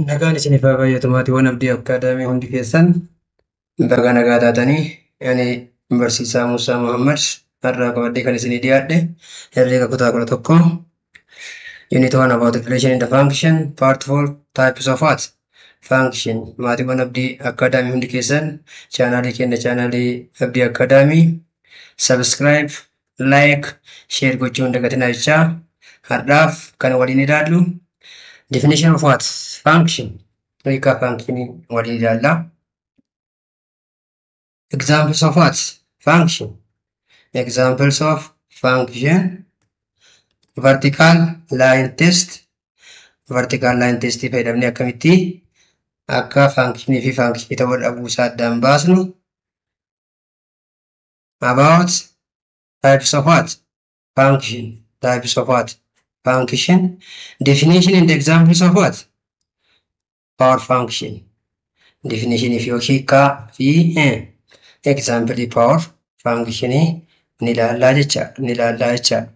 Nagaan isiniif haa baay'atu, maatiiwwan Abdii Akkaadaamii hundi keessan baga nagaa taatanii. Ani barsiisaa Muusaa Muhammad har'aa qabadhee kan isinii dhiyaadhe herreega kutaa 11, unit 1, about relation in the function, part 4, types of what? Function. Maatiiwwan Abdii Akkaadaamii hundi keessan chaanaalii keenya, chaanaalii Abdii Akkaadaamii, subscribe, like, share gochuu hin dagatinaa jechaa, har'aaf kan waliin ilaallu definition of what? Function. Hiikaa functionii waliin ilaalla. Examples of what? Function. Examples of function. Vertical line test. Vertical line test fayyadamnee akkamitti akka functionii fi functionii ta'uu dhabuu isaa addaan baasnu. About types of what? Function. Types of what? Function. Definition and examples of what? Power function. Definition fi hiikaa fi example power functionii ni ilaallaa jecha, ni ilaallaa jecha.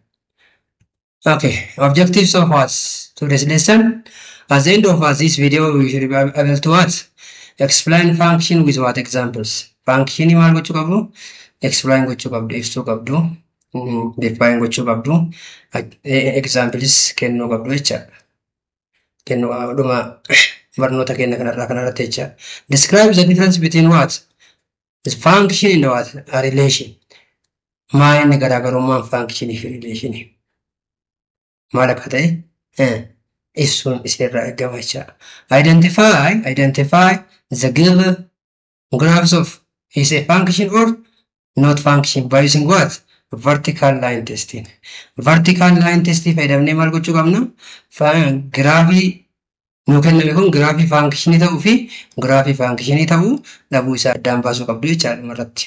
Okay, objectives of what? Today's lesson. At the end of this video, we should be able to what? Explain function with what? Examples. Function maal gochuu qabdu? Explain gochuu qabdu, ibsuu qabdu, define gochuu qabdu, examples kennuu qabdu jecha. Kennuu dhuma barnoota keenya kanarraa kanarratti jecha. Describe the difference between what? The function and what? A relation. Maa inni garaagarummaan function fi relation? Maal akka ta'e ibsuun isinirraa eegama jecha. Identify the given graphs of is a function or not function by using what? Vertical line testing. Vertical line testing fayyadamnee maal gochuu qabna? Giraafii nuu kenname kun giraafii functionii ta'uu fi giraafii functionii ta'uu dhabuu isaa addaan baasuu qabdu jechaadha dhumarratti.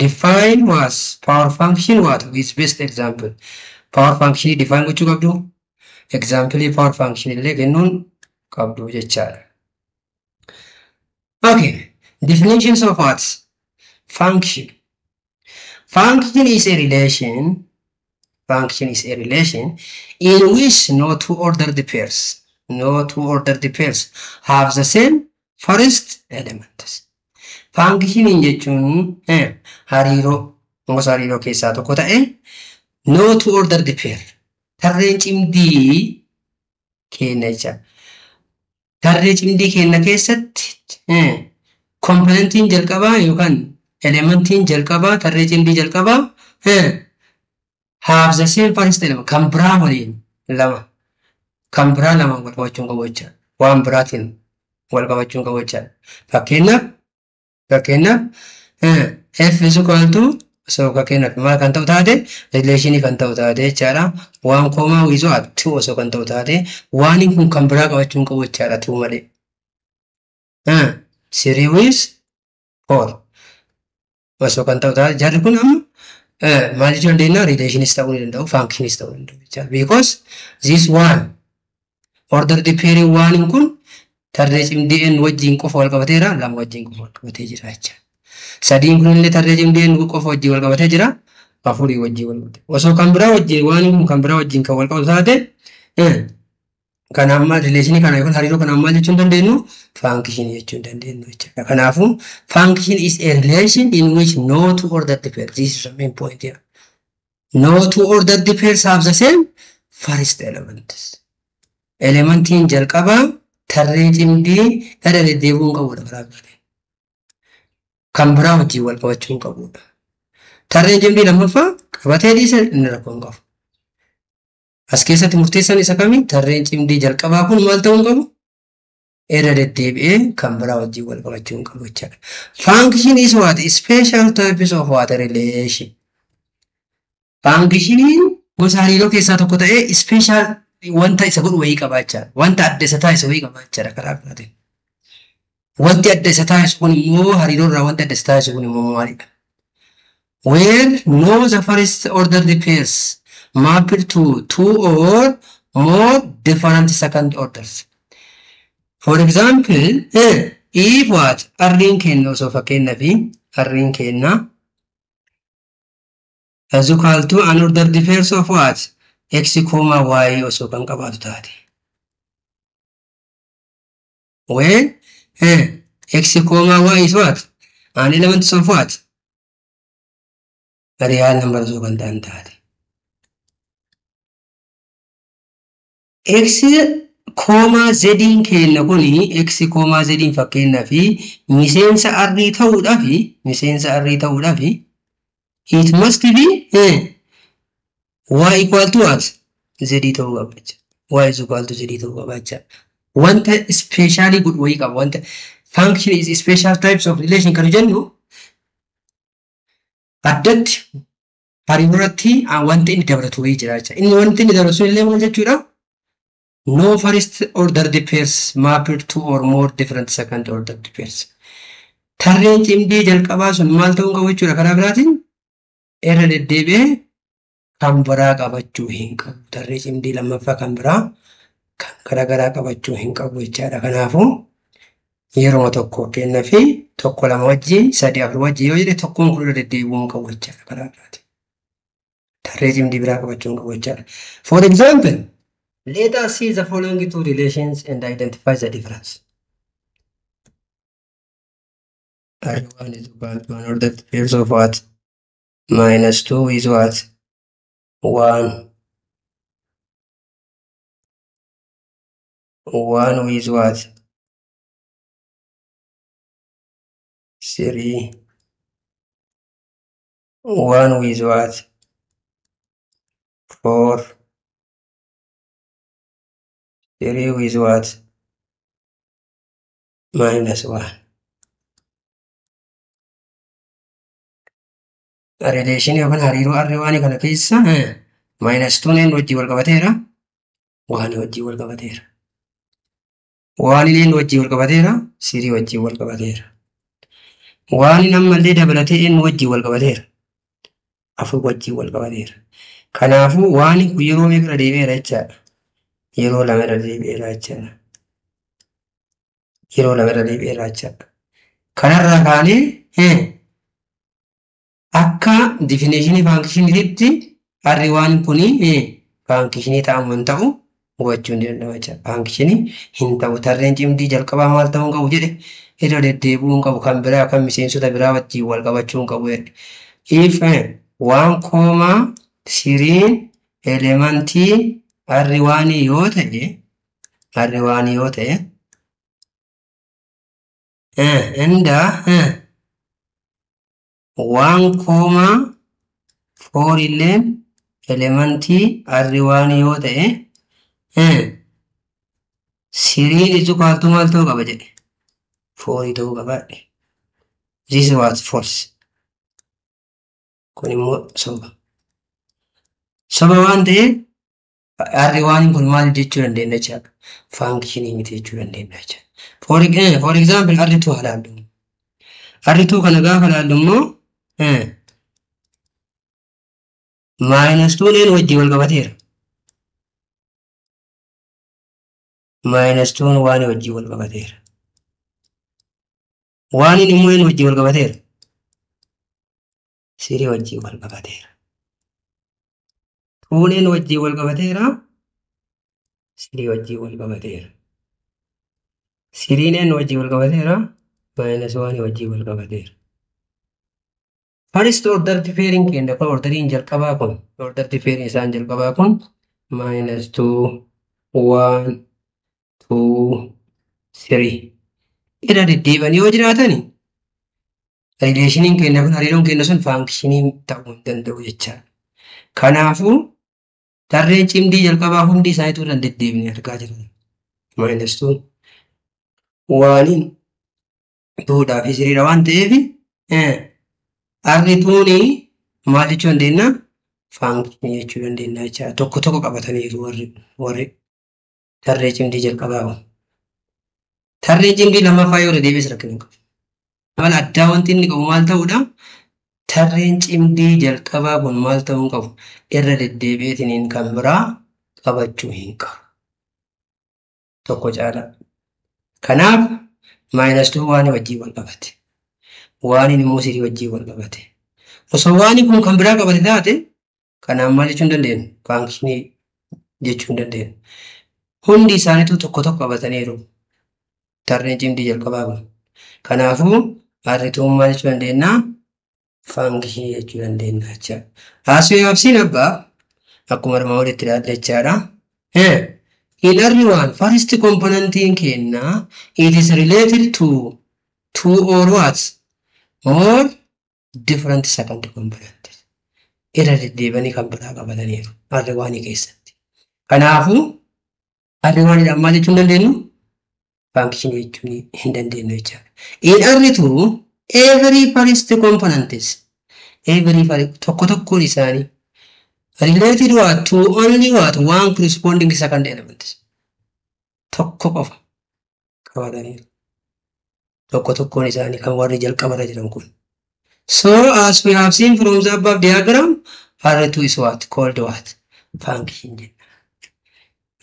Define what? Power function what? With best example. Power functionii define gochuu qabdu. Example power function illee kennuun qabdu jechaadha. Okay. Definitions of what? Function. Function is a relation. Function is a relation in which no two ordered pairs, no two ordered pairs have the same first elements. Function jechuun hariiroo, gosa hariiroo keessaa tokko ta'e, no two ordered pair, tarreen cimdii kenna jecha. Tarree cimdii kenna keessatti komponentiin jalqabaa yookaan elementiin jalqabaa tarree cimdii jalqabaa have the same first element, kan biraa waliin lama, kan biraa lamaan wal qabachuu qabu jecha, waan biraatiin wal qabachuu qabu jecha. Fakkeenyaaf f is equal to, so fakkeenyaaf maal kan ta'u taate, relationii kan ta'u taate jechaadha, one comma with what? Two osoo kan ta'u taate, waan kun kan biraa qabachuu qabu jechaadha two malee. Three with four osoo kan ta'u taate, jarri kun amma maal jechuu dandeenya? Relationis ta'uu ni danda'u, functionis ta'uu danda'u jechaadha, because this one ordered pair one kun tarree cimdii n wajjin qofa wal qabateera, lama wajjin qofa wal qabatee jira jechaadha. Sadiin kun illee tarree cimdii n qofa wajjin wal qabatee jira, afurii wajjin wal qabate. Osoo kan biraa wajjin, waan kun kan biraa wajjin kan wal qabatu taate, kan amma relationii kana yookaan hariiroo kana maal jechuu hin dandeenyu? Functionii jechuu hin dandeenyu jechuudha. Kanaafuu function is a relation in which no two ordered pairs. This is the main point here. No two ordered pairs have the same first elements. Elementiin jalqabaa tarree cimdii irra deddeebi'uu hin qabudha karaa biraatiin. Kan biraa wajjin wal qabachuu hin qabudha. Tarreen cimdii lammaffaa qabatee dhiise inni rakkoo hin qabu. As keessatti murteessaan isa kamii? Tarreen cimdii jalqabaa kun maal ta'uu hin qabu? Irra deddeebi'ee kan biraa wajjin wal qabachuu hin qabu jechaadha. Function is what? Special types of what? Relation. Functioniin gosa hariiroo keessaa tokko ta'ee special wanta isa godhu wayii qaba jechaadha. Wanta adda isa taasisu wayii qaba jechaadha karaa biraatiin. Wanti adda isa taasisu kun immoo, hariiroo irraa wanti adda isa taasisu kun immoo maalidha? Where no the first ordered pairs mapped to two or more different second orders. For example, if what? Arriin kenna osoo fakkeenyaa fi arriin kenna is equal to an ordered pairs of what? X comma y osoo kan qabaatu taate. When x comma y is what? An element of what? Real number osoo kan ta'an taate. X comma z'n keenya kuni x comma z'n fakkeenyaa fi miseensa R ta'uudhaaf it must be y equal to what? Z ta'uu qaba jechuudha. Y is equal to z ta'uu qaba jechuudha. Wanta specially godhu wayii qaba. Wanta function is special types of relation kan jennu addatti hariiroo irratti wanta inni dabalatu wayii jira jechuudha. Inni wanti inni dabalatu illee maal jechuudha? No first ordered pairs mapped to or more different second ordered pairs. Tarreen cimdii jalqabaa sun maal ta'uu qabu jechuudha karaa biraatiin irra deddeebi'ee kan biraa qabachuu hin qabu. Tarree cimdii lammaffaa kan biraa kan garaagaraa qabachuu hin qabu jechaadha. Kanaafuu yeroo tokko kennaa fi 1 2 wajjin 3 4 wajjin yoo jedhe tokkoon kun irra deddeebi'uu hin qabu jechaadha karaa biraatiin. Tarree cimdii biraa qabachuu hin qabu jechaadha. For example, let us see the following two relations and identify the difference. R1 is equal to an ordered pairs of what? Minus 2 is what? 1. 1 is what? 3. 1 with what? 4. 3 with what? Minus 1. Relation yookaan hariiroo R1 kana keessa minus 2 neen wajjin wal qabateera. 1 wajjin wal qabateera. 1 neen wajjin wal qabateera. 3 wajjin wal qabateera. 1 ammallee dabalatee n wajjin wal qabateera. 4 wajjin wal qabateera. Kanaafuu 1 kun yeroo meeqa irra deebi'eera jechaadha. Yeroo 2 irra deebi'eera jechaadha. Yeroo 2 irra deebi'eera jechaadha. Kanarraa kaanee akka definition functioniitti R1 kuni functionii ta'amu hin ta'u hubachuu ni danda'ama jechaadha. Functionii hin ta'u. Tarreen cimdii jalqabaa maal ta'uu hin qabu jedhe irra deddeebi'uu hin qabu. Kan biraa kan miseensota biraa wajjin wal qabachuu hin qabu jedhe. If 1 comma 3 elementii R1 yoo ta'e R1 yoo ta'e and 1 comma 4 illeen elementii R1 yoo ta'e 3 is equal to maal ta'uu qaba jedhe 4 ta'uu qaba jedhe. This was false. Kun immoo soba. Soba waan ta'eef R1 kun maal jechuu dandeenya jechaadha. Functionii miti jechuu dandeenya jechaadha. For example R2 haa ilaallu. R2 kana gaafa ilaallu immoo minus 2 neen wajjin wal qabateera. Minus 2 waan wajjin wal qabateera. Waan inni immoo een wajjin wal qabateera. 3 wajjin wal qabateera. 2 neen wajjin wal qabateera. 3 wajjin wal qabateera. 3 neen wajjin wal qabateera. Minus 1 wajjin wal qabateera. First ordered pairing keenya kun orderiin jalqabaa kun ordered pairing isaan jalqabaa kun minus 2 1 2 3 irra deddeebi'an yoo jiraatani relationiin keenya kun hariiroon keenya sun functionii ta'uu hin danda'u jechaadha. Kanaafuu tarreen cimdii jalqabaa hundi isaaniitu irra deddeebine argaa jirra. Minus 2 1 2 fi 3 waan ta'eef R2 maal jechuu dandeenya? Functionii jechuu dandeenya jechaadha. Tokko tokko qabataniiru warri tarree cimdii jalqabaa kun. Tarree cimdii lammaffaa yoo irra deebi'es rakkina hin qabu. Mala addaa wanti inni qabu maal ta'uudha? Tarreen cimdii jalqabaa kun maal ta'uu hin qabu? Irra deddeebi'eetiniin kan biraa qabachuu hin qabu. Tokko caalaa. Kanaaf minus 2 waan wajjin wal qabate. Waan immoo 3 wajjin wal qabate. Osoo waan kun kan biraa qabate taate kanaan maal jechuu hin dandeenyu? Functionii jechuu hin dandeenyu. Hundi isaaniitu tokko tokko qabataniiru. Tarreen cimdii jalqabaa kun. Kanaafuu R2 maal jechuu dandeenya? Function jechuu dandeenya jechaadha. As we have seen above, akkuma armaan olitti ilaalle jechaadha. In R1, first componentiin kenna, it is related to two or what? More different second component. Irra deddeebi'anii kan biraa qabataniiru R1 keessatti. Kanaafuu R1 dhaan maal jechuu hin dandeenyu? Function jechuun hin dandeenyu jechaadha. In R2, every first component is every first tokko tokkoon isaanii related what to only what one corresponding second element. Tokko qofa qabataniiru. Tokko tokkoon isaanii kan warri jalqabarra jiran kun. So as we have seen from the above diagram, R2 is what? Called what? Function jenna.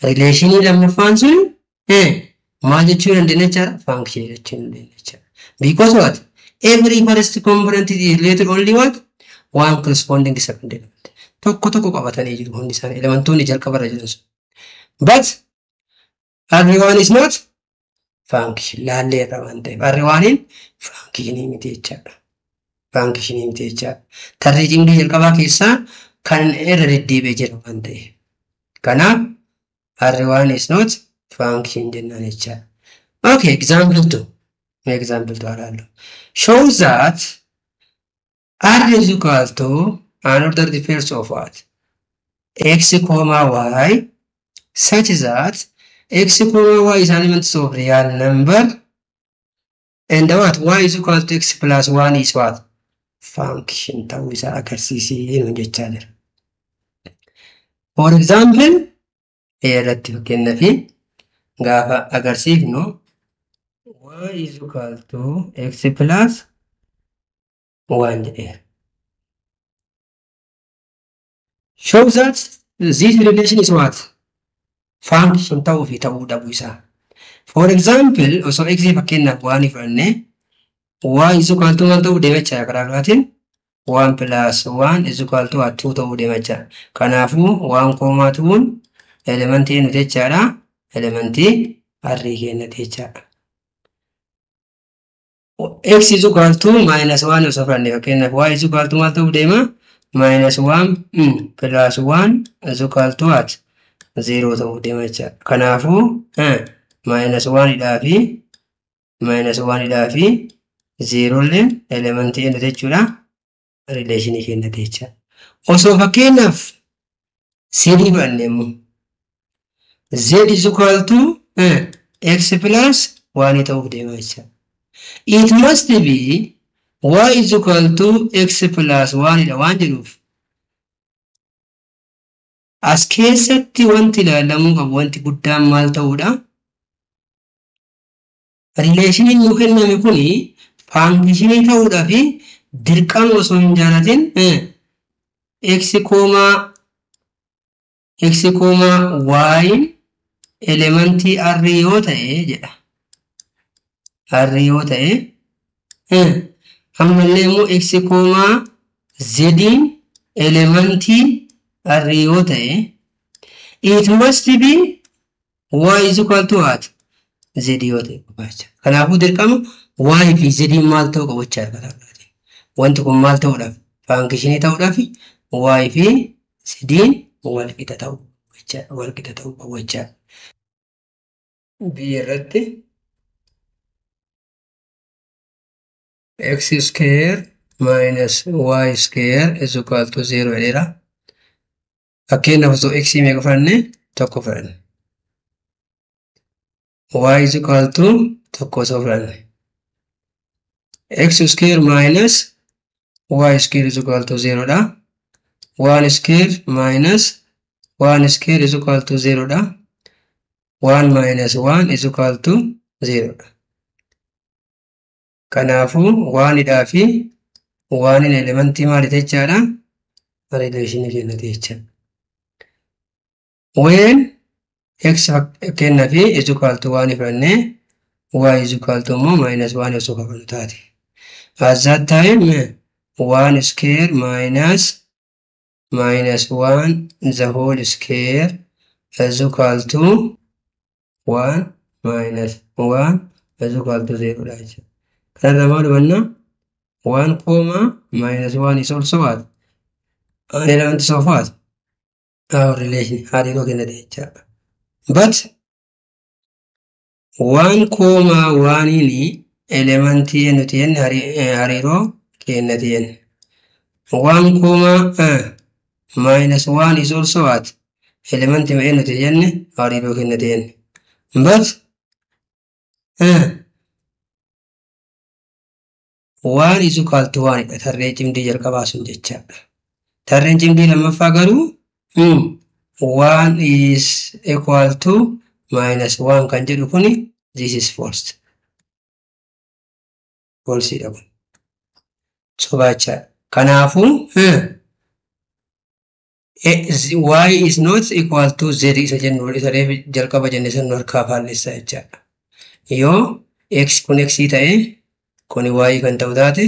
Relationii lammaffaan sun maal jechuu dandeenya jechaadha? Function jechuu dandeenya jechaadha. Because what? Every first component is related only what? One corresponding second element. Tokko tokko qabatanii jiru hundi isaanii elementoonni jalqabarra jiran sun. But R1 is not function. Laallee irra waan ta'eef R1 functionii miti jechaadha. Functionii miti jechaadha. Tarree cimdii jalqabaa keessaa kan irra deddeebi'ee jira waan ta'eef. Kanaaf R1 is not function jennaan jechaadha. Okay, example 2. Example 2 ilaallu. Show that R is equal to an ordered pairs of what? X comma y such that x comma y is elements of real number and what? Y is equal to x plus 1 is what? Function ta'uu isaa agarsiisee nuun jechaa jira. For example, irratti fakkeenyaaf gaafa agarsiifnu y is equal to x plus 1 jedheera. Show that this relation is what? Function ta'uu fi ta'uu dhabuu isaa. For example, osoo x fakkeenyaaf waan fudhannee y is equal to maal ta'uu deema jechaadha karaa biraatiin 1 plus 1 is equal to 2 ta'uu deema jechaadha. Kanaafuu 1 comma 2 elementii nuti jechaadha. Elementii R kennate jechaadha. X is equal to minus 1 osoo fudhanne fakkeenyaaf y is equal to maal ta'uu deema? Minus 1 plus 1 is equal to what? 0 ta'uu deema jechaadha. Kanaafuu minus 1 dhaa fi minus 1 dhaa fi 0 illee elementii nuti jechuudha. Relationii kennate jechaadha. Osoo fakkeenyaaf z fudhanne immoo z is equal to x plus 1 ta'uuf deema jechaadha. It must be y is equal to x plus 1 dha waan jedhuuf as keessatti wanti ilaalamuu qabu wanti guddaan maal ta'uudha? Relationiin nuu kenname kuni functionii ta'uudhaa fi dirqama osoo hin jaalatin x comma y elementii r yoo ta'e jedha. R yoo ta'e ammallee immoo x comma z elementii r yoo ta'e it must be y is equal to what? Z yoo ta'e qofa jecha. Kanaafuu dirqama y fi z maal ta'uu qabu jechaadha. Wanti kun maal ta'uudhaaf? Functionii ta'uudhaaf y fi z wal qixa ta'uu jechaadha. Wal qixa ta'uu qabu jechaadha. B irratti x square minus y square is equal to 0 jedheera. Fakkeenyaaf osoo x meeqa fudhanne? Tokko fudhanne. Y is equal to tokko osoo fudhanne. X square minus y square is equal to 0 dha. 1 square minus 1 square is equal to 0 dha. 1 minus 1 is equal to 0 dha. Kanaafuu 1 dhaa fi 1 elementii maali jechaadha? Relationii kennate jechaadha. When x kenna fi is equal to 1 fudhannee y is equal to immoo minus 1 osoo qabannu taate. At that time 1 square minus minus 1 the whole square is equal to 1 minus 1 is equal to 0 dha jechuudha. Kanarraa maal hubanna? 1 comma minus 1 is also what? An element of what? Our relation, hariiroo kennate jechaadha. But 1 comma 1 elementii nuti jenne hariiroo kennate jenne. 1 comma minus 1 is also what? Elementii nuti jenne hariiroo kennate jenne. But 1 is equal to 1 dha tarree cimdii jalqabaa sun jechaadha. Tarreen cimdii lammaffaa garuu 1 is equal to minus 1 kan jedhu kuni, this is false. False dha kun. Soba jechaadha. Kanaafuu y is not equal to z isa jennu, isa reef jalqaba jenne san nu harkaa faallessaa jechaadha. Yoo x kun x ta'e, kuni y kan ta'u taate,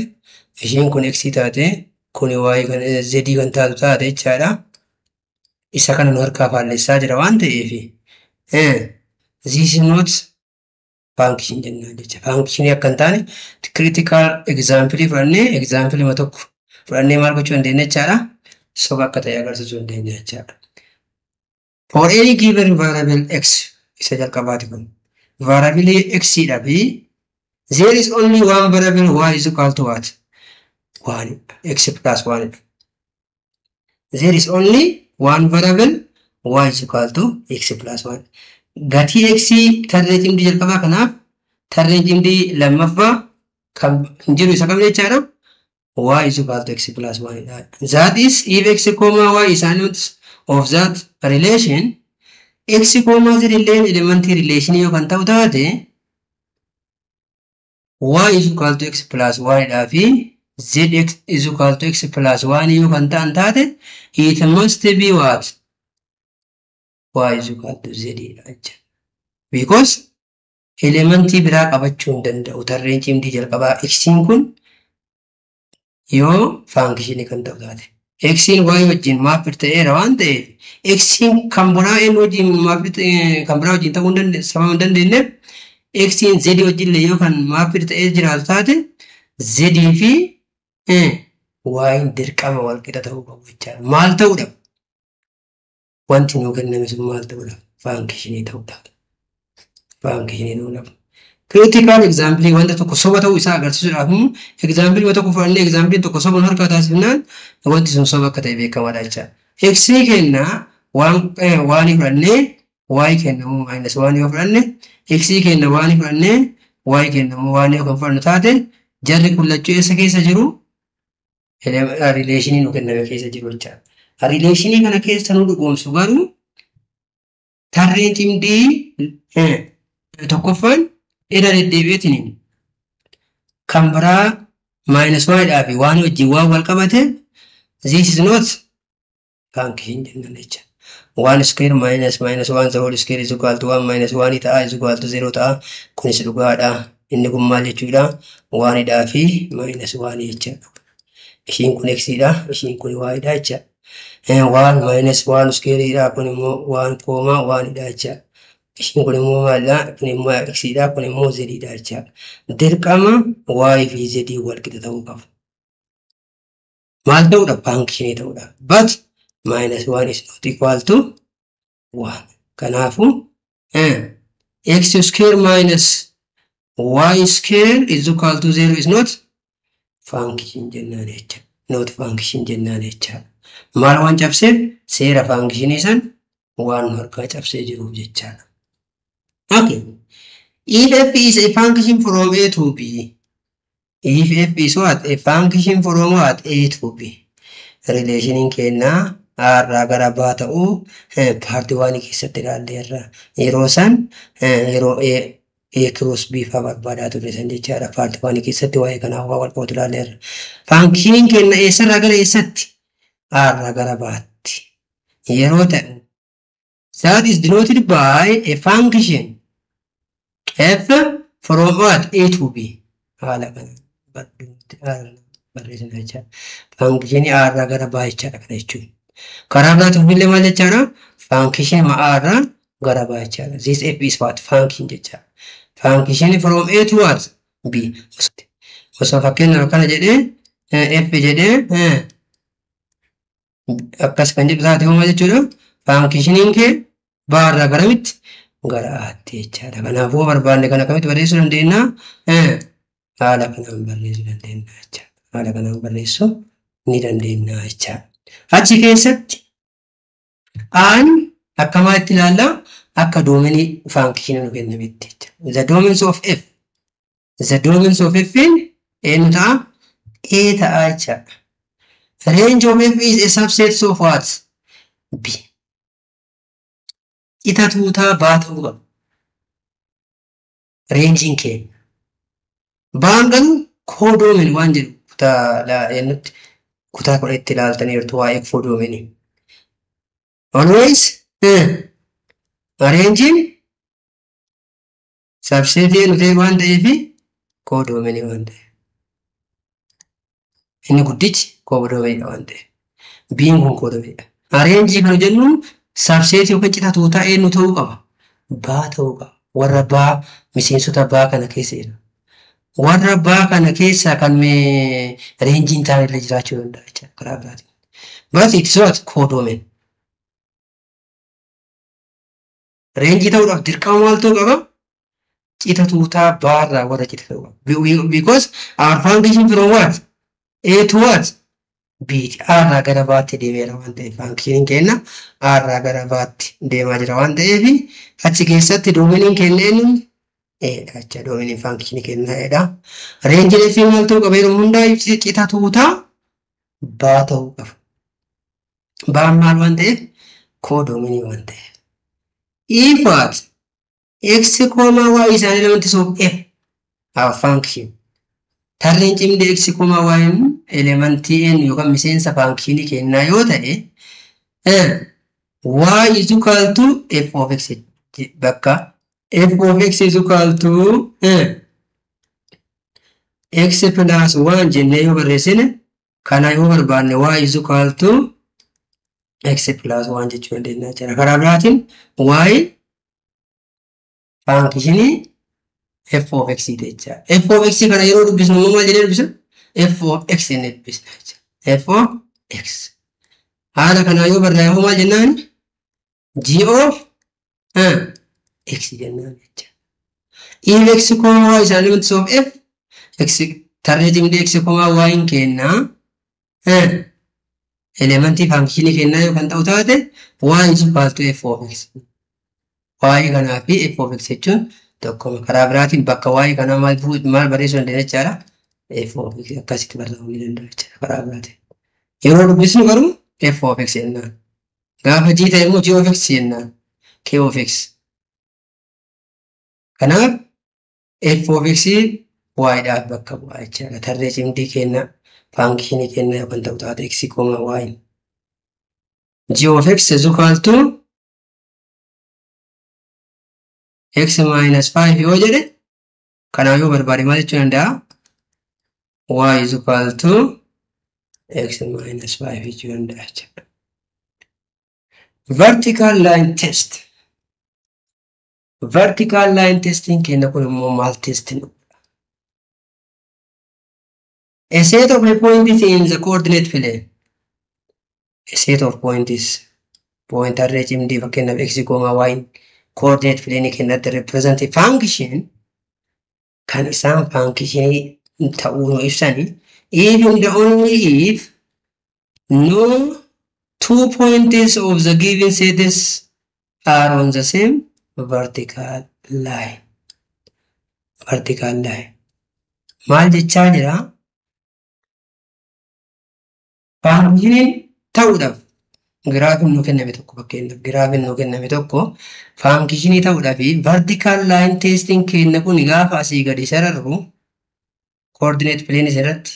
ishiin kun x taate, kuni y kan z kan taatu taate jechaadha. Isa kana nu harkaa faallessaa jira waan ta'eef, this is not function jennaan jecha. Function akka hin taane critical example fudhannee, example tokko fudhannee maal gochuu dandeenya jechaadha? Soba akka ta'e agarsiisuu dandeenya jechaadha. For any given variable x, isa jalqabaati kun. Variable x dha fi there is only one variable y is equal to what? 1, x plus 1. There is only one variable y is equal to x plus 1. Gatii x tarree cimdii jalqabaa kanaaf tarreen cimdii lammaffaa kan hin jiru isa kam jechaadha? Y is equal to x plus 1 dha. That is, if x comma y is an element of that relation, x comma z illeen elementii relation yoo kan ta'u taate, y is equal to x plus 1 dhaa fi z x is equal to x plus 1 yoo kan ta'an taate, it must be what? Y is equal to z dha jecha. Because elementii biraa qabachuu hin danda'u tarreen cimdii jalqabaa x'n kun yoo functionii kan ta'u taate. X'n y wajjin map ta'eera waan ta'eef, x'n kan biraa n wajjin map kan biraa wajjin ta'uu hin dandeenye, sababa hin dandeenyeef, x'n z wajjin illee yoo kan map ta'ee jiraatu taate, z fi y dirqama wal qixa ta'uu qabu jechaadha. Maal ta'uudha? Wanti nuu kenname sun maal ta'uudha? Functionii ta'uudha. Functionii ta'uudha. Critical example, wanta tokko soba ta'uu isaa agarsiisuudhaaf immoo example tokko fudhannee, example tokko soba nu harkaa taasifnaan, wanti sun soba akka ta'e beekamaadha jechaadha. X kenna waan waan fudhannee, y kenna immoo minus waan yoo fudhanne, x kenna waan fudhannee, y kenna immoo waan yoo kan fudhannu taate, jarri kun lachuu eessa keessa jiru? Relationii nu kenname keessa jiru jechaadha. Relationii kana keessa nu dhugoomsu garuu tarreen cimdii tokkoffaan irra deddeebi'eetiin kan biraa minus one dhaa fi waan wajjin waan wal qabate, this is not function jennaan jecha. One square minus minus one the whole square is equal to one minus one ta'a, is equal to zero ta'a. Kunis dhugaadha. Inni kun maal jechuudha? One dhaa fi minus one jechaadha. Ishiin kun x dha. Ishiin kun y dha jecha. One minus one square dha. Kun immoo one comma one dha jecha. Ishiin kun immoo maalidha? Kun immoo x dha. Kun immoo z dha jecha. Dirqama y fi z wal qixa ta'uu qabu. Maal ta'uudha? Functionii ta'uudha. But minus one is not equal to one. Kanaafuu x square minus y square is equal to zero is not function jennaan jecha. Not function jennaan jecha. Maal waan cabseef? Seera functionii san waan harkaa cabsee jiruuf jechaadha. Okay. If f is a function from A to B, if f is what? A function from what? A to B. Relationiin kennaa A irraa gara B ta'uu part one keessatti ilaalleerra. Yeroo san yeroo A cross B faa barbaadaa turre san jechaadha. Part one keessatti waa'ee kanaa waa wal qabatu ilaalleerra. Functioniin kenna eessarraa gara eessatti? A irraa gara B'tti. Yeroo ta'u, that is denoted by a function f from what? A to B. Haala kana barreessina jechaadha. Functionii A irraa gara B jechaadha kana jechuun. Karaa biraatiin illee maal jechaadha? Function A irraa gara B jechaadha. This f is what? Function jechaadha. Function from A to what? B. Osoo fakkeenyaaf akkana jedhee, F jedhee akkas kan jedhu taate homaa jechuudha. Functioniin kee B irraa garamitti? Gara Aatti jechaadha. Kanaafuu barbaanne kan akkamitti barreessuu dandeenya? Haala kanaan barreessuu dandeenya jechaadha. Haala kanaan barreessuu ni dandeenya jechaadha. Achi keessatti Aan akka maalitti ilaalla? Akka domainii functionii nu kennametti jechaadha. The domains of F. The domains of F eenyu ta'a? A ta'a jechaadha. Range of F is a subset of what? B. Cita tuutaa baa ta'uu qaba. Rangeiin keenya. Baan garuu codomain waan jedhu kutaa eenyutti kutaa 10tti ilaaltaniirtu waa'ee codomainii. Always rangeiin subsetii eenyu ta'e waan ta'eef, codomainii waan ta'eef. Inni guddichi codomainiidha waan ta'eef. Biin kun codomainiidha. Rangeii kan jennuun subsetii yookaan cita tuutaa eenyu ta'uu qaba? Baa ta'uu qaba. Warra baa, miseensota baa kana keessa jira. Warra baa kana keessa kan rangeiin ta'an illee jiraachuu danda'a jechuudha karaa biraatiin. But it's what? Codomain. Rangeii ta'uudhaaf dirqama maal ta'uu qaba? Cita tuutaa baarraa warra cita ta'uu qaba. Because our function from what? A to what? B. A irraa gara baatti deemeera waan ta'eef, functioniin keenya A irraa gara baatti deemaa jira waan ta'eef, achi keessatti domainiin keenya eenyu? Eedha jecha, domainiin functionii keenya eedha. Rangeiin F maal ta'uu qaba? Yeroo hundaa cita tuutaa baa ta'uu qaba. Baan maal waan ta'eef? Codomainii waan ta'eef. If what? X comma y is an element of F, our function. Tarreen cimdii x comma y elementii n yookaan miseensa functionii kennaa yoo ta'e, y is equal to f of x, bakka f of x is equal to x plus 1 jennee yoo barreessine, kana yoo barbaanne y is equal to x plus 1 jechuu dandeenya jechuudha. Karaa biraatiin y functionii f of x jecha. F of x kana yeroo dubbisnu immoo maal jedhee dubbisna? F of x jennee dubbisna jecha. F of x. Haala kanaa yoo barraa'e immoo maal jennaan? G of x jennaan jecha. If x comma y is an element of f, x tarree cimdii x comma y hin kennaa elementii functionii kennaa yoo kan ta'u taate, y is equal to f of x. Y kanaa fi f of x jechuun tokkuma. Karaa biraatiin bakka y kanaa maal maal barreessuu dandeenya jechaadha? F of x akkasitti barreeffamuu ni danda'a jechaadha karaa biraatiin. Yeroo dubbisnu garuu f of x jennaan. Gaafa g ta'e immoo g of x jennaan. K of x. Kanaaf f of x y dhaaf bakka bu'a jechaadha. Tarree cimdii kenna functionii kenna yoo kan ta'u taate x comma y. G of x is equal to x minus 5 yoo jedhe, kanaaf yoo barbaade maal jechuu danda'a? Y is equal to x minus 5 jechuu danda'a jechuudha. Vertical line test. Vertical line testing kenna kun immoo maal testing? A set of points in the coordinate plane. A set of points. Point tarree cimdii fakkeenyaaf x comma y coordinate plane kennatti represent a function kan isaan functionii ta'uu nu ibsani. If and only if no two points of the given sets are on the same vertical line. Vertical line. Maal jechaa jira? Functioniin ta'uudhaaf giraafiin nu kenname tokko, fakkeenyaaf giraafiin nu kenname tokko functionii ta'uudhaaf, vertical line testing kenna kun gaafa asii gadi sararru coordinate plane irratti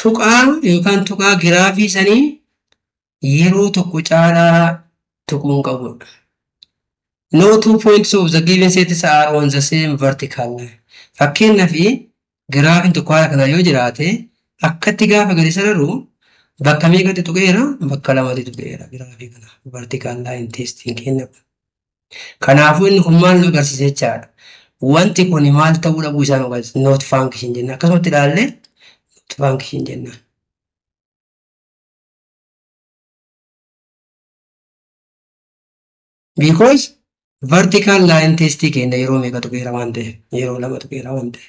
tuqaa yookaan tuqaa giraafii sanii yeroo tokko caalaa tuquu hin qabudha. No two points of the given sets are on the same vertical line. Fakkeenyaaf giraafiin tokko haala kanaa yoo jiraate, akkatti gaafa gadi sararu bakka meeqatti tuqeera? Bakka lamatti tuqeera giraafii kana. Vertical line testing kenna kun. Kanaafuu inni kun maal nu agarsiisa jechaadha. Wanti kun maal ta'uu dhabuu isaa nu agarsiisa. Not function jenna. Akkasumatti ilaallee not function jenna. Because vertical line test keenya yeroo meeqa tuqeera waan ta'eef, yeroo lama tuqeera waan ta'eef.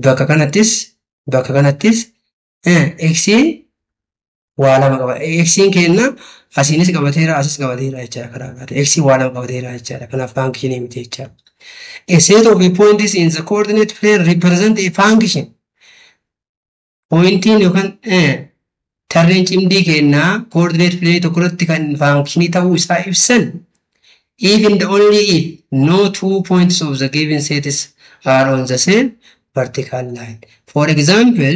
Bakka kanattis xiin waa lama qaba. Xiin keenya asiinis qabateera, asis qabateera jechaadha karaa biraatiin. Xiin waa lama qabateera jechaadha. Kanaaf functionii miti jechaadha. A set of points in the coordinate plane represent a function. Pointiin yookaan tarreen cimdii kennaa coordinate plane tokko irratti kan functionii ta'uu isaa ibsan if and only if no two points of the given sets are on the same vertical line. For example,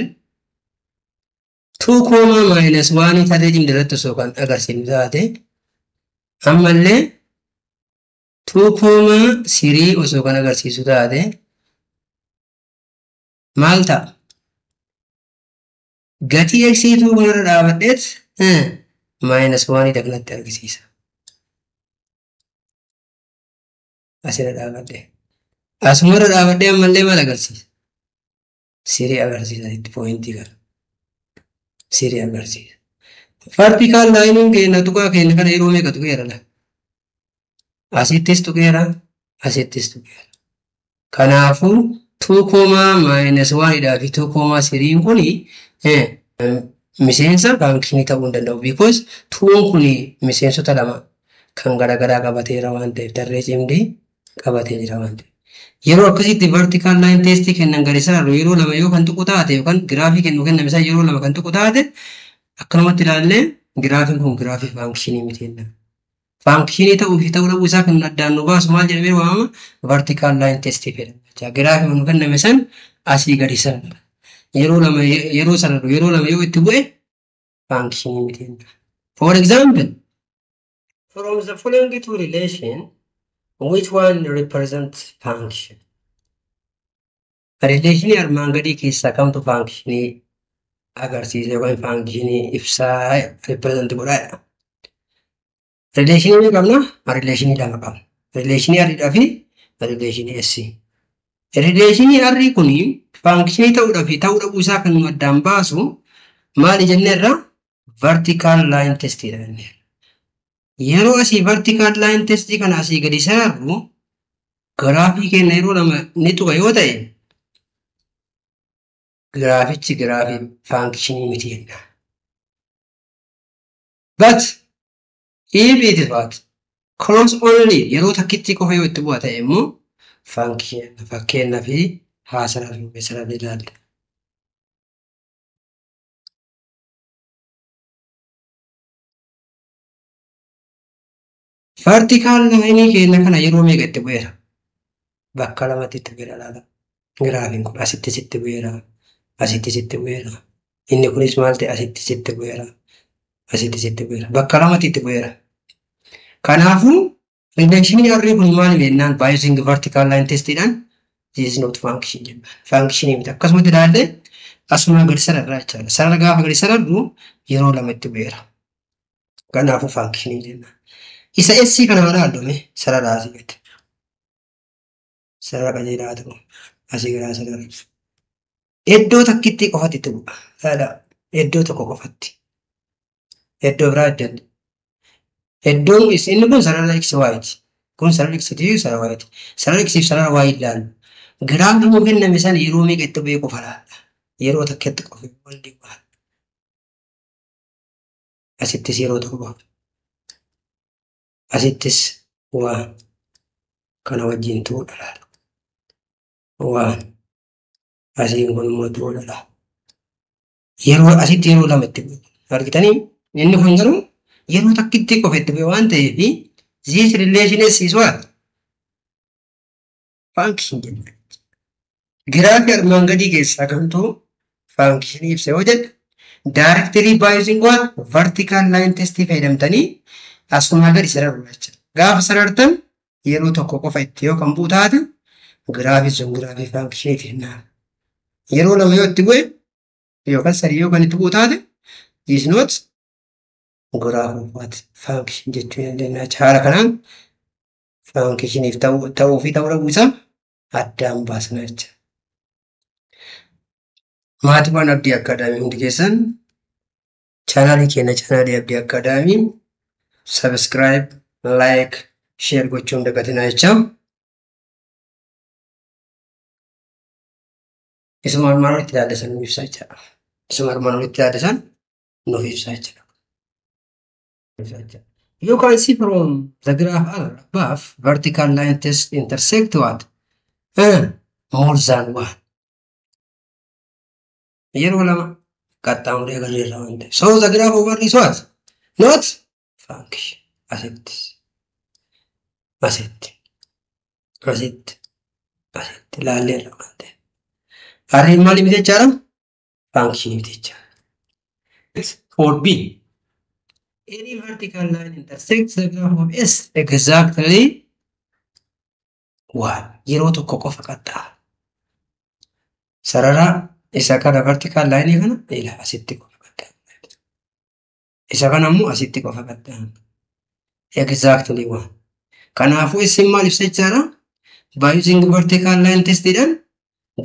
2 comma minus 1 tarree cimdii irratti osoo kan agarsiifnu taate, ammallee 2 comma 3 osoo kan agarsiisu taate maal ta'a? Gatii x two kanarra dhaabadheet minus 1 kanatti argisiisa. Asirra dhaabadhee. Asumarra dhaabadhee ammallee maal agarsiisa? Three agarsiisa itti pointii kana. Three agarsiisa. Vertical lineiin keenya tuqaa keenya kana yeroo meeqa tuqeera la? Asittis tuqeera, asittis tuqeera. Kanaafuu 2 comma minus 1 dhaa fi 2 comma 3 kuni miseensa functionii ta'uu hin danda'u. Because twon kuni miseensota lama kan garaagaraa qabateera waan ta'eef, tarree cimdii qabatee jira waan ta'eef. Yeroo akkasitti vertical line test kennan gadi sararru yeroo lama yoo kan tuqu taate, yookaan giraafii kennu kenname isaa yeroo lama kan tuqu taate, akkanumatti ilaallee giraafiin kun giraafii functionii miti jenna. Functionii ta'uu fi ta'uu dhabuu isaa kan addaan nu baasu maal jedhamee waamama? Vertical line test jedhama. Giraafii nu kenname san asii gadi sarara. Yeroo lama yeroo sararru yeroo lama yoo itti bu'e functionii miti jenna. For example, from the following two relation, which one represents function? Relationii armaan gadii keessaa kamtu functionii agarsiisa yookaan functionii ibsaa represent godhaa? Relationii meeqa qabna? Relationii lama qabna. Relationii R dhaa fi relationii S. Relationii R kuni functionii ta'uudhaa fi ta'uu dhabuu isaa kan nu addaan baasu maali jenneerra? Vertical line test dha jenneerra. Yeroo asii vertical line test kana asii gadi sararru giraafii keenya yeroo lama ni tuqa yoo ta'e, giraafichi giraafii functionii miti jenna. But if it is what? Cross only, yeroo takkitti qofa yoo itti bu'a ta'e immoo function. Fakkeenyaa fi haa sararru, sararri ilaalla. Vertical line keenya kana yeroo meeqa itti bu'eera? Bakka lamatti itti bu'eera laala. Giraafiin kun asitti sitti bu'eera. Asitti sitti bu'eera. Inni kunis maal ta'e? Asitti sitti bu'eera. Asitti sitti bu'eera. Bakka lamatti itti bu'eera. Kanaafuu relationii R kun maal jennaan, by using vertical line testiidhaan this is not function jenna. Function miti. Akkasumatti ilaallee asuma gadi sararraa jechaadha. Sarara gaafa gadi sararru yeroo lama itti bu'eera. Kanaafuu function jenna. Isa S kana haa ilaallu, sarara asii gadi. Sarara qajeelaa ta'u asii gara sarara. Iddoo takkitti qofatti itti bu'a. Ilaala, iddoo tokko qofatti. Iddoo biraa iddoo. Iddoon inni kun sarara x y ti. Kun sarara x ti, sarara y ti. Sarara x fi sarara y ilaallu. Giraafii nuu kenname sana yeroo meeqa itti bu'ee qofa laalla. Yeroo takkitti qofa wal bu'a. Asittis yeroo tokko qofa. Asittis waan kana wajjin tuudha laala. Waan asiin kun immoo tuudha laala. Yeroo asitti yeroo lama itti bu'e. Argitanii, inni kun garuu yeroo takkitti qofa itti bu'e waan ta'eef this relation is what? Function jenna. Giraafii armaan gadii keessaa kamtu functionii ibsa yoo jedhe, directly by using what? Vertical line test fayyadamtanii asumaa gadi sararuu jechuudha. Gaafa sarartan yeroo tokko qofa itti yoo kan bu'u taate, giraafii sun giraafii functionii jennaan. Yeroo lama yoo itti bu'e yookaan sadii yoo kan itti bu'u taate, is not Graph of what? Function jechuu dandeenya. Haala kanaan functioniif ta'uu fi ta'uu dhabuu isaa addaan baasna jecha. Maatiiwwan Abdii Academy hundi keessan chaanaalii keenya chaanaalii Abdii Academy subscribe, like, share gochuun dagatinaa jecha. Isuma armaan olitti ilaalle san nuuf ibsaa jechaadha. Isuma armaan olitti ilaalle san nuuf ibsaa jechaadha. You can see from the graph above, vertical line test intersect what? More than one. Yeroo lama qaxxaamuree agarreerra waan ta'eef. So the graph over is what? Not function. Asitti. Asitti. Asitti. Asitti ilaalleerra waan ta'eef. Harreen maali miti jechaadha? Function miti jechaadha. For B, any vertical line intersects the graph of S exactly one. Yeroo tokko qofa qaxxaamura. Sarara isa kana vertical line kana ila asitti qofa qaxxaamura. Isa kana immoo asitti qofa qaxxaamura. Exactly one. Kanaafuu isin maal ibsa jechaadha? By using vertical line testidhaan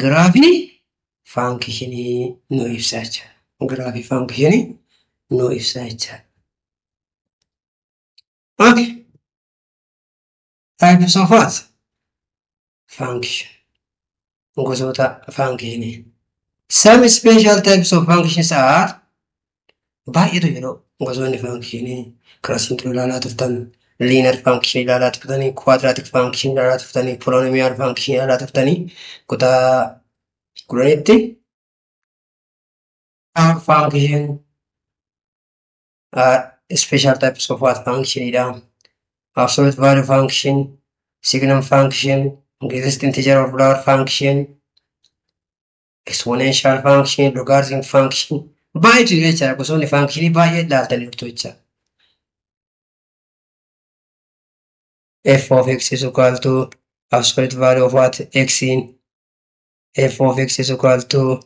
giraafii functionii nu ibsa jechaadha. Giraafii functionii nu ibsa jechaadha. Okay. Types of what? Function. Gosoota functionii. Some special types of functions are baay'eetu jiru. Gosoonni functionii kilaasiin ilaalaa turtan, linear function ilaalaa turtanii, quadratic function ilaalaa turtanii, polynomial function ilaalaa turtanii kutaa 10tti. Power function are special types of what function dha. Absolute value function, signum function, greatest integer or lower function, exponential function, logarithm function. Baay'eetu jira jechaadha. Gosoonni functionii baay'ee ilaaltanii jirtu jechaadha. F of x is equal to absolute value of what? X in f of x is equal to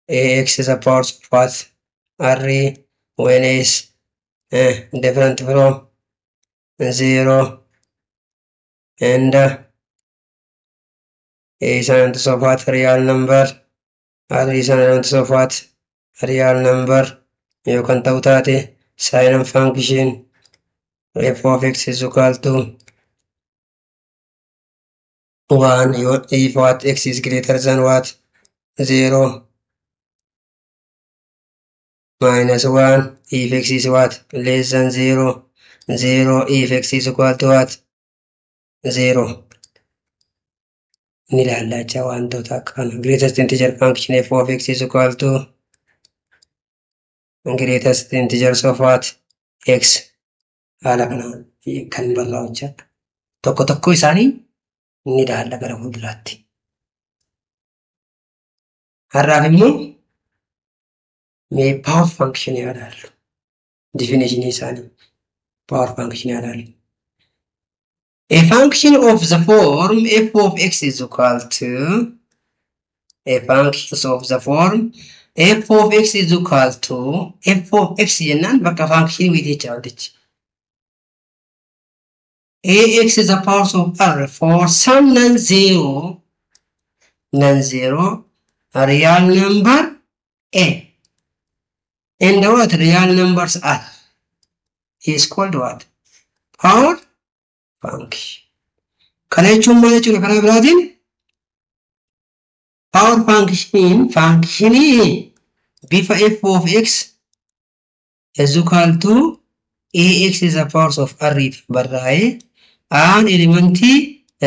ax is a power of what? R when is different from 0 and a is an element of what? Real number. R is an element of what? Real number. Yookaan ta'u taate signum function f of x is equal to 1 if what? X is greater than what? 0 minus 1 if x is what? Less than 0, 0 if x is equal to what? 0. Ni ilaalla jecha wantoota akka kana. Greatest integer function f of x is equal to greatest integers of what? X. Haala kanaan kan barraa'u jechaadha. Tokko tokko isaanii ni ilaalla gara fuulduraatti. Har'aaf immoo mee power function haa ilaallu. Definition isaanii power function haa ilaallu. A function of the form f of x is equal to a function of the form f of x is equal to f of x jennaan bakka function wiiti jecha wantichi. Ax is the power of r for some non-zero real number a and what real numbers are is called what? Power function. Kana jechuun maal jechuudha karaa biraatiin? Power function functionii bifa f of x is equal to ax is the power of r barraa'ee aan elementii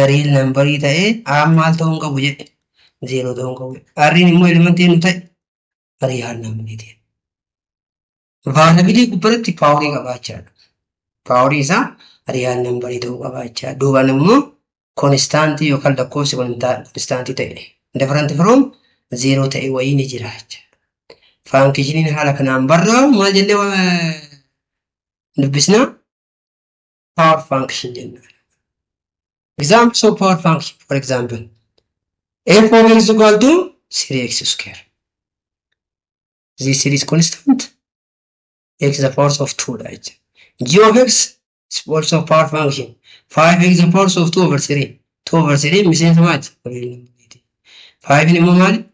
real numberii ta'ee aan maal ta'uu hin qabu jedhe? Zero ta'uu hin qabu. R'n immoo elementii nu ta'e real numberii ta'e. Variableii gubbaratti powerii qabaachaadha. Powerii isaa real numberii ta'uu qabaachaa. Duubaan immoo constantii yookaan lakkoofsi constantii ta'e different from zero ta'e wayii ni jira jechuudha. Functioniin haala kanaan barraa'u maal jennee dubbisna? Power function jenna. Examples of power function, for example, f of x is equal to 3x square. This is constant. X the power of 2 dha jechuudha. G of x is also power function. 5x the power of 2 over 3. 2 over 3 miseensa maali? 5 immoo maali?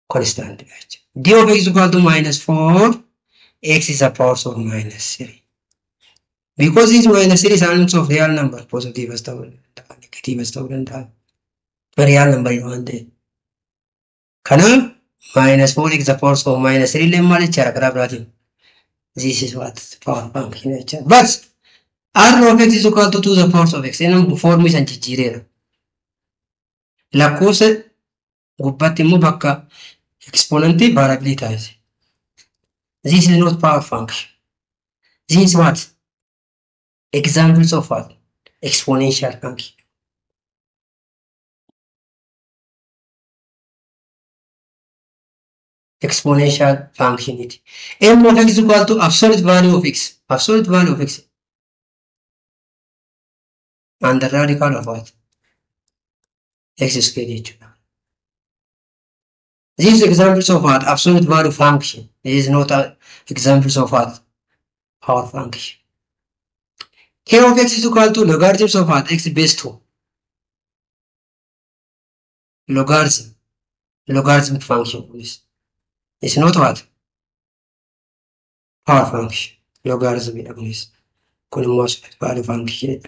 Constant dha jechuudha. D of x equal to minus 4, x is the power of minus 3. Because this minus 3 is element of real number, positive as ta'uu danda'a, negative as ta'uu danda'a. Real number waan ta'eef. Kanaaf minus 4 x the power of minus 3 illee maal jechaadha karaa biraatiin. This is what power function jechaadha. But r of x is equal to 2 the power of x. Inni foormii san jijjiireera. Lakkoofsa gubbaatti immoo bakka exponentii variabilii taasise. This is not power function. This is what? Examples of what? Exponential function. Exponential function it. M of x is equal to absolute value of x. Absolute value of x. And the radical of what? X squared jechuudha. These examples of what? Absolute value function. This is not a examples of what? Power function. K of x is equal to logarithms of what? X base 2. Logarithm. Logarithmic function. It's not what? Power function. Logarithm kunis. Kun immoo absolute value function.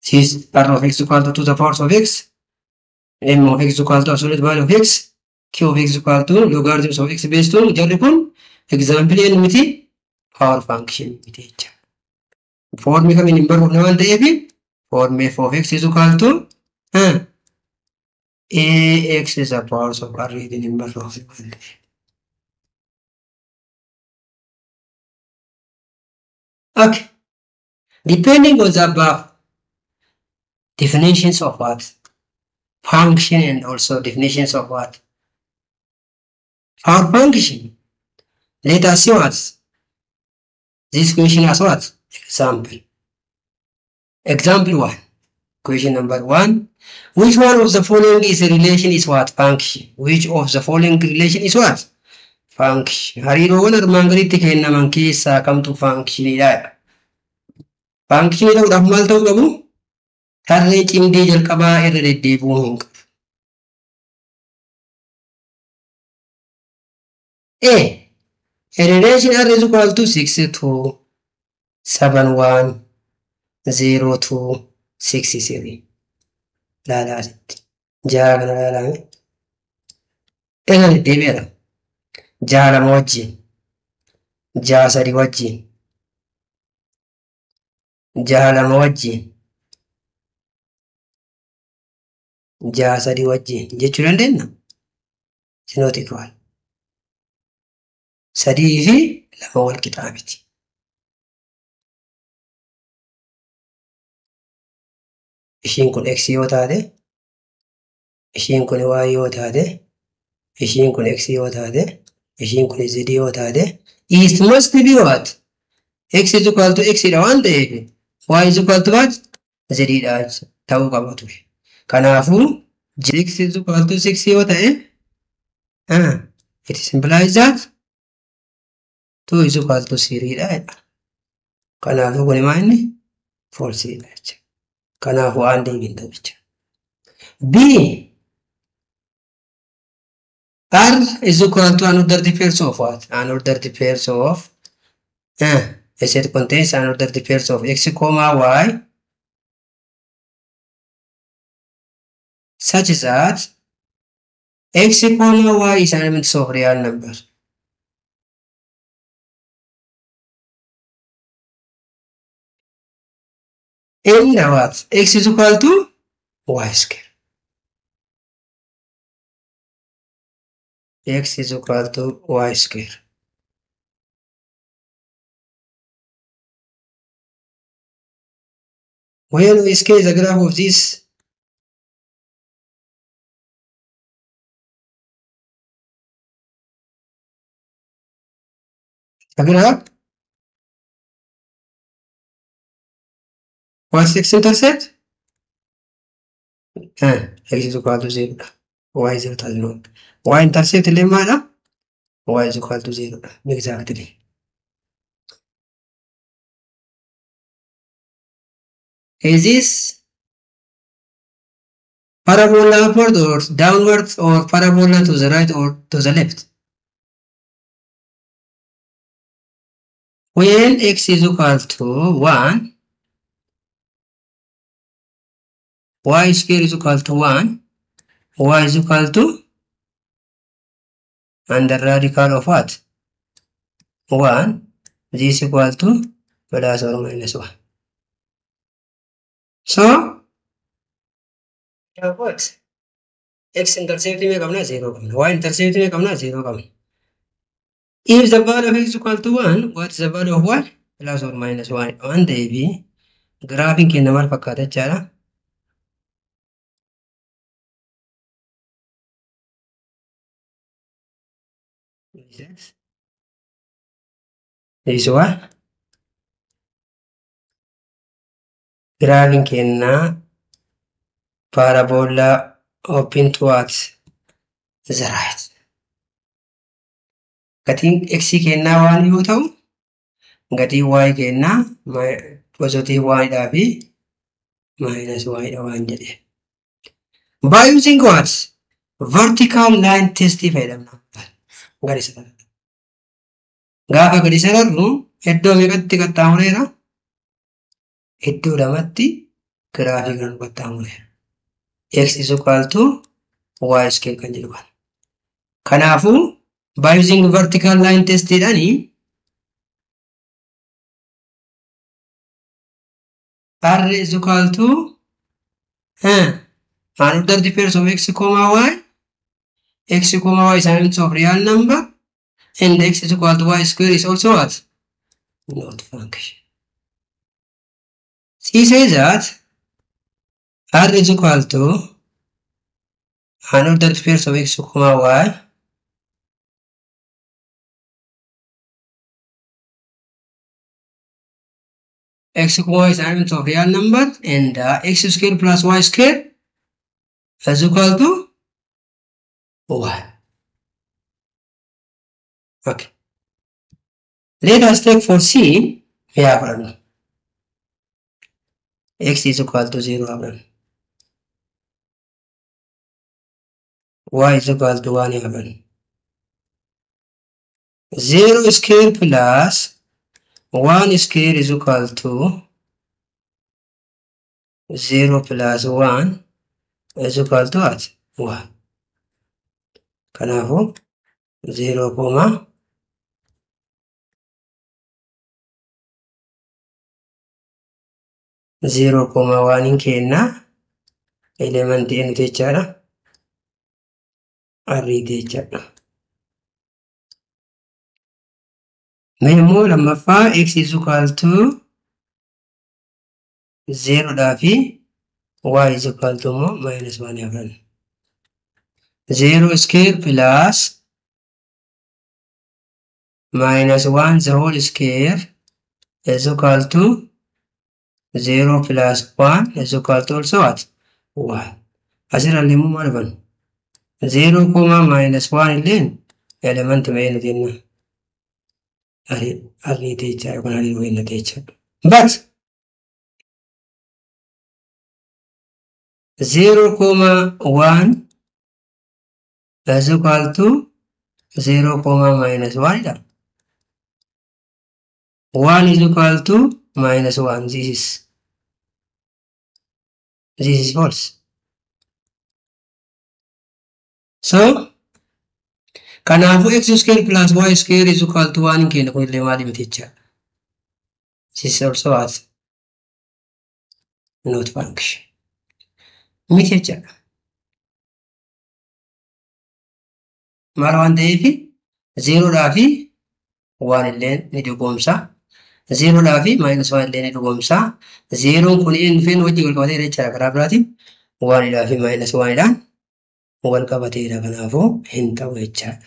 This r of x equal to 2 the power of x. M of x equal to absolute value of x. Q of x equal to logarithms of x base 2. Jarri kun example n miti power function miti jecha. Foormii kamiin hin barruufne waan ta'eef foormii f of x is equal to ax is the power of r ittiin hin barruufne waan ta'eef. Okay. Depending on the above definitions of what? Function and also definitions of what? Power function. Let us see what? This question as what? Example. Example 1. Question number 1. Which one of the following is a relation is what? Function. Which of the following relation is what? Function. Hariiroowwan armaan gaditti kennaman keessaa kamtu functionidha? Function ta'uudhaaf maal ta'uu qabu? Tarree cimdii jalqabaa irra deddeebi'uu hin qabu. A. A relation R is equal to 6 2 7 1 0 2 6 3. Laalaa asitti. Jaha kana laalame. Irra deddeebi'eera. Jaha lama wajjin. Jaha sadi wajjin. Jaha lama wajjin. Jaha sadi wajjin jechuu dandeenya? It's not equal. Sadii fi lama wal qixaa miti. Ishiin kun x yoo taate, ishiin kun y yoo taate, ishiin kun x yoo taate, ishiin kun z yoo taate, it must be what? X is equal to x dha waan ta'eef, y is equal to what? Z dha ta'uu qaba ture. Kanaafuu x is equal to 6 yoo ta'e, it implies that 2 is equal to 3 dha jedha. Kanaafuu kun maal inni? False dha jechuudha. Kanaafuu waan deebiin ta'u jechuudha. B. R is equal to an ordered pairs of what? An ordered pairs of a set contains an ordered pairs of x comma y such that x comma y is an element of real number. In what? X is equal to y square. X is equal to y square. When we scale the graph of this, the graph, what's x intercept? X is equal to 0. Y is equal to 0. Y intercept illee maadha? Y is equal to 0. Exactly. Is this parabola upward or downwards, or parabola to the right or to the left? When x is equal to 1, y square is equal to 1, y is equal to under radical of what? 1, this is equal to plus or minus 1. So, we have what? X intercept may come 0, y intercept may come 0. If the value of x is equal to 1, what is the value of y? Plus or minus 1. On the AB, graphing kenna maal fakkaata jechaadha. This one. Graphing kenna parabola open towards the right. Gatiin x kennaa waan yoo ta'u, gatiin y kennaa positive y dhaa fi minus y dha waan jedhe. By using what? Vertical line test fayyadamna. Gadi sararra. Gaafa gadi sararru iddoo meeqatti qaxxaamureera? Iddoo lamatti giraafii kan qaxxaamureera. X is equal to y square kan jedhu kana. Kanaafuu by using vertical line test jedhanii R is equal to an ordered pairs of x comma y, x comma y is an element of real number, and x is equal to y square is also what? Not function. C says that R is equal to an ordered pairs of x comma y, x comma y is an element of real number, and x square plus y square is equal to y. Okay. Let us take for C, we have x is equal to 0, y is equal to 1. 0 square plus 1 square is equal to 0 plus 1 is equal to what? 1. Kanaafuu 0 comma 0 comma 1 kenna elementii inni jechaadha. Arriitii jechaadha. Mee immoo lammaffaa x is equal to 0 dhaa fi y is equal to immoo minus 1 afran. 0 square plus minus 1 the whole square is equal to 0 plus 1 is equal to also what? 1. Asirrallee immoo maal dhufan? 0 comma minus 1 illeen element mee nuti jenna. Arriitii jechaadha kun hariiroo kennate jechaadha. But 0 comma 1 is equal to 0 comma minus 1 dha. 1 is equal to minus 1. This is false. So, kanaafuu x square plus y square is equal to 1 kenna kun illee maali miti jechaadha. This is also what? Not function. Miti jechaadha. Maal waan ta'eef 0 dhaa fi 1 illee ni dhugoomsa. 0 dhaa fi minus 1 illee ni dhugoomsa. 0 kun inni dhufeen wajjin wal qabateera jechaadha. Karaa biraatiin 1 dhaa fi minus 1 dhaan wal qabateera. Kanaafuu hin ta'u jechaadha.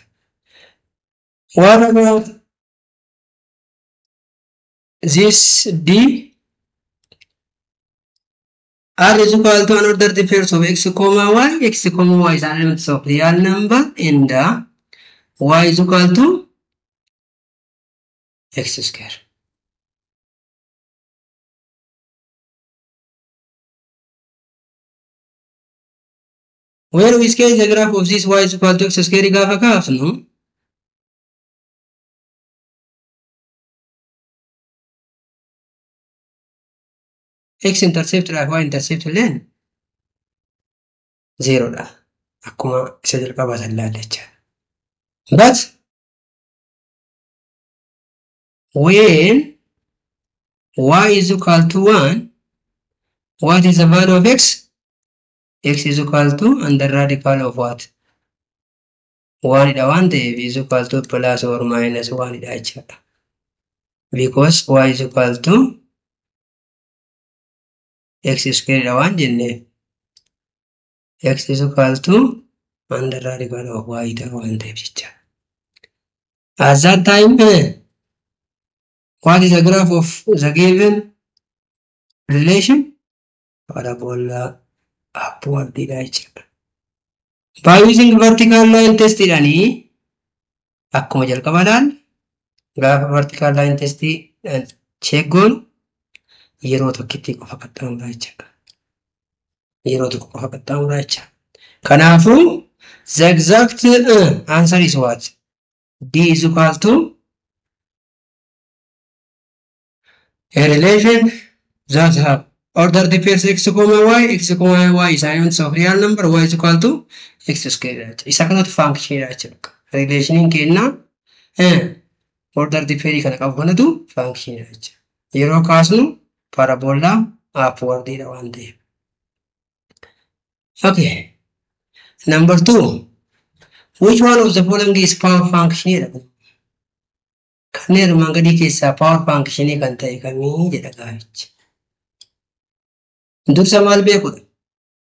What about this D? R is equal to an ordered pairs of x comma y. X comma y is an element of real number, and Y is equal to x square. Where we scale the graph of this y is equal to x square gaafa kaafnu, x intercept dha y intercept illeen zero dha. Akkuma isa jalqabaa san ilaalle jechaadha. But when y is equal to 1, what is the value of x? X is equal to under radical of what? 1 dha waan ta'eef is equal to plus or minus 1 dha jechaadha. Because y is equal to x square dha waan jenneef x is equal to under radical of y dha waan ta'eef jechaadha. At that time, what is the graph of the given relation? Parabola upward dha jechaadha. By using vertical line test jedhanii akkuma jalqaba gaafa vertical line test check goonu yeroo tokkitti qofa qaxxaamuraa jechaadha. Yeroo tokko qofa qaxxaamuraa jechaadha. Kanaafuu the exact answer is what? D is equal to a relation that have ordered pairs x comma y, x comma y is an element of real number, y is equal to x square. Isa kanatu function dha jechuudha. Relationiin kenna ordered pair kana qabu kanatu function dha jechuudha. Yeroo kaasnu parabola upward dha waan ta'eef. Okay. Number 2. Which one of the following is power function jedha? Kanneen armaan gadii keessaa power function kan ta'e kamii jedha gaafichi. Dursa maal beekudha?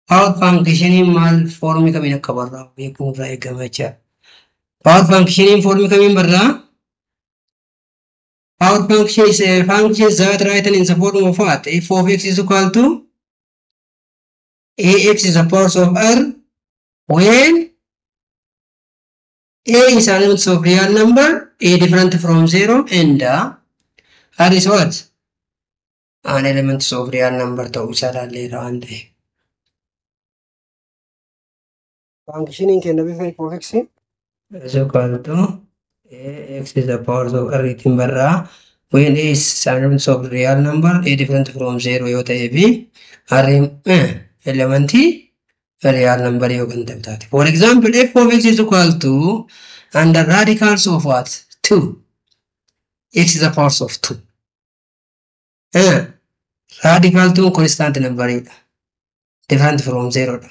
Power function maal foormii kamiin akka barraa'u beekuun irraa eegama jechaadha. Power function foormii kamiin barraa'a? Power function is a function that written in the form of what? F of x is equal to ax is the power of r when a is an element of real number, a different from 0, and r is what? An element of real number ta'uu isaa ilaalleera waan ta'eef. Functioniin kenna bifa f of x is equal to ax is the power of r ittiin barraa'a. When a is an element of real number, a different from 0 yoo ta'ee fi r elementii real number yoo kan ta'u taate. For example, f of x is equal to under radicals of what? 2. X is the power of 2. Radical 2 constant number dha. Different from 0 dha.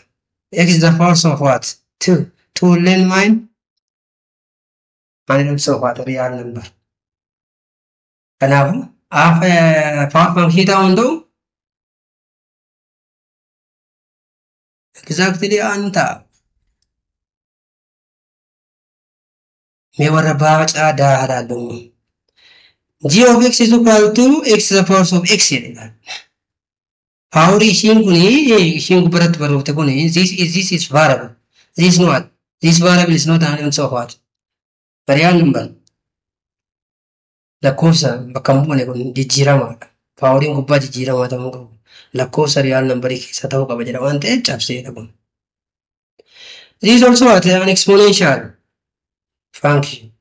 X is the power of what? 2. 2 len mine an element of what? Real number. Kanaafuu power function ta'uu hin ta'u exactly an ta'a. Mee warra baacaa daa ilaallu. G of x is equal to x to the power of x jedha. Power ishiin kuni ishiin gubbaratti barroofte kuni this is variable. This not. This variable is not an element of what? Real number. Lakkoofsa bakka hin buune kun jijjiiramaadha. Poweriin gubbaa jijjiiramaa ta'uu qabu. Lakkoofsa real numberii keessa ta'uu qaba jedha waan ta'eef cabseedha kun. This is also what? An exponential function.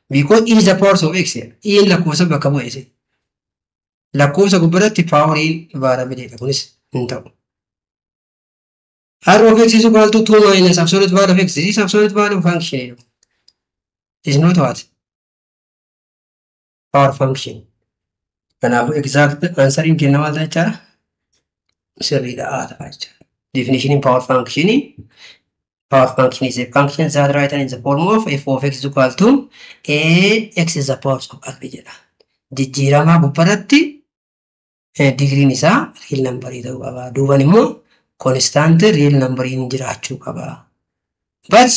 Because e is the power of x. E lakkoofsa bakka bu'e. Lakkoofsa gubbaratti poweriin variableedha kunis hin ta'u. R of x is equal to 2 minus absolute value of x. This is absolute value function. This is not what? Power function. Kanaafuu exact answeriin kenna maal ta'a jechaadha? Sirriidha A ta'a jechaadha. Definition power function. Power function is a function that written in the form of f of x is equal to a x is the power of r jedha. Jijjiiramaa gubbaratti digriin isaa real numberii ta'uu qaba. Duuban immoo constant real numberiin jiraachuu qaba. But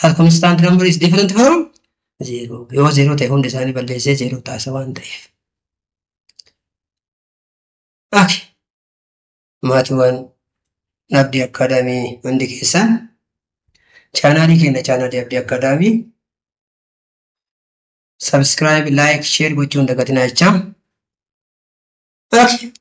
that constant number is different from zero. Yoo zero ta'e hundi isaanii balleessee zero taasisa waan ta'eef. Okay. Maatiiwwan Abdii Academy hundi keessan Chaanaalii keenya chaanaalii Abdii Academy subscribe, like, share gochuu hin dagatinaa jechaa. Okay.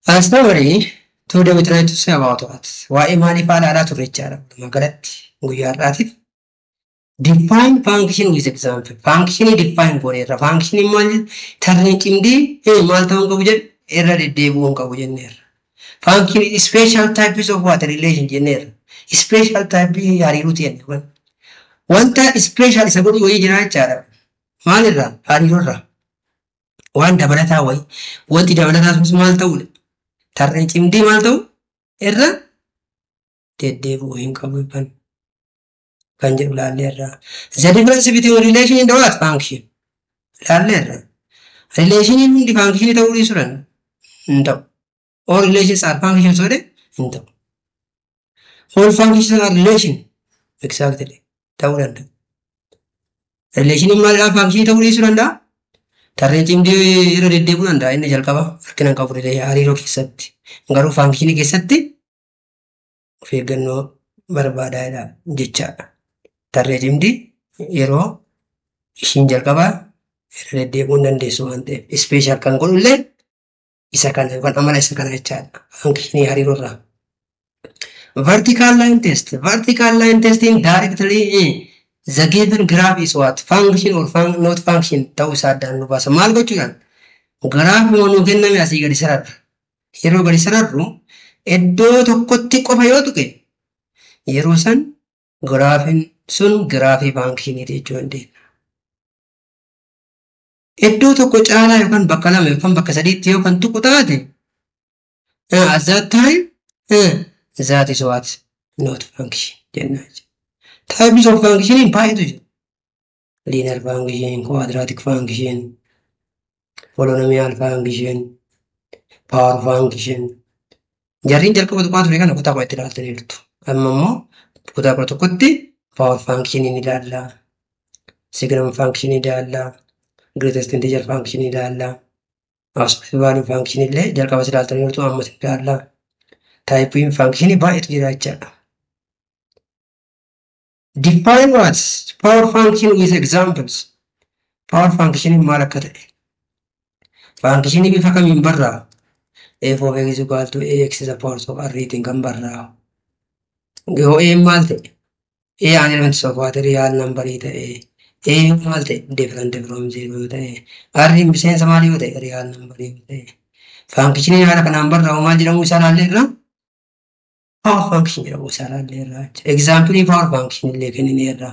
As summary, today we try to say about what? Waa'ee maalii fa'aa ilaalaa turre jechaadha. Walumaa galatti guyyaa har'aatiif. Define function with example. Functionii define gooneerra. Functionii maal tarreen cimdii maal ta'uu hin qabu jedhe, irra deddeebi'uu hin qabu jenneerra. Function special types of what? Relation jenneerra. Special type hariirooti jenne. Wanta special isa godhu wayii jira jechaadha. Maalirraa? Hariiroorraa. Waan dabalataa wayii. Wanti dabalataa sunis maal ta'uudha? Tarreen cimdii maal ta'u? Irra deddeebi'uu hin qabu kan jedhu laalleerra. The difference between relation and what? Function. Laalleerra. Relationiin hundi functionii ta'uu dhiisuu danda'a. Hin ta'u. All relations are functions jedhe hin ta'u. All functions are relation. Exactly. Ta'uu danda'a. Relationiin maalidhaan functionii ta'uu dhiisuu danda'a? Tarreen cimdii irra deddeebi'uu danda'a. Inni jalqaba rakkina hin qabu hariiroo keessatti. Garuu functionii keessatti of eeggannoo barbaadaadha jechaadha. Tarree cimdii yeroo ishiin jalqabaa irra deddeebi'uu hin dandeessu waan ta'eef special kan godhullee isa kana yookaan amala isa kana jechaadha. Functionii hariiroo irraa. Vertical line test. Vertical line testing directly the given graph is what? Function or not function ta'uu isaa addaan nu baasa. Maal gochuudhaan? Giraafii nuu kenname asii gadi sararra. Yeroo gadi sararru iddoo tokkotti qofa yoo tuqe, yeroo san giraafiin sun giraafii functioniiti jechuu dandeenya. Iddoo tokko caalaa yookaan bakka lama yookaan bakka sadiitti yoo kan tuqu taate, at that time that is what? Not function jenna. Types of function baay'eetu jiru. Linear function, quadratic function, polynomial function, power function. Jarriin jalqaba tuqaa ture kana kutaa 10tti ilaaltaniirtu. Amma immoo kutaa 11tti power function ni ilaalla. Signum function ilaalla. Greatest integer function ilaalla. Absolute value function illee jalqaba ilaaltaniirtu, ammas ilaalla. Typeiin function baay'eetu jira jechaadha. Define what? Power function with examples. Power function maal akka ta'e. Function bifa kamiin barraa? F of x equal to ax is the power of r tiin kan barraa'u. Yoo a maal ta'e? A an element of what? Real number ta'e. A maal ta'e? Different from zero ta'e. R miseensa maal yoo ta'e? Real number yoo ta'e. Function haala kanaan barraa'u maal jedhamu isaa ilaalleerra? Power function jedhamu isaa ilaalleerra. Example power function illee kennineerra.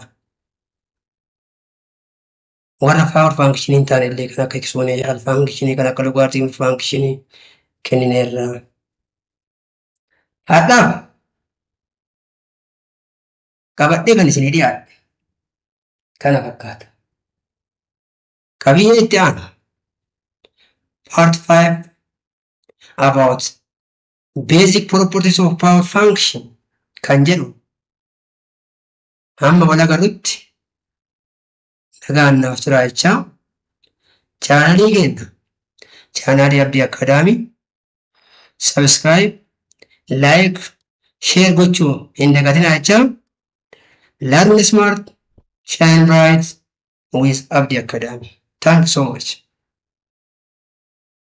Warra power function hin taane illee kan akka exponential function, kan akka logarithm function kennineerra. Har'aaf qabadhee kan isinii dhiyaadhe kana fakkaata. Qabiyyeen itti aanu part 5 about basic properties of power function kan jedhu hamma wal agarrutti nagaan naaf turaa jechaa, chaanalii keenya chaanalii Abdii Academy subscribe, like, share gochuu hin dagatinaa jechaa, learn smart, shine bright with Abdii Academy. Thank you so much.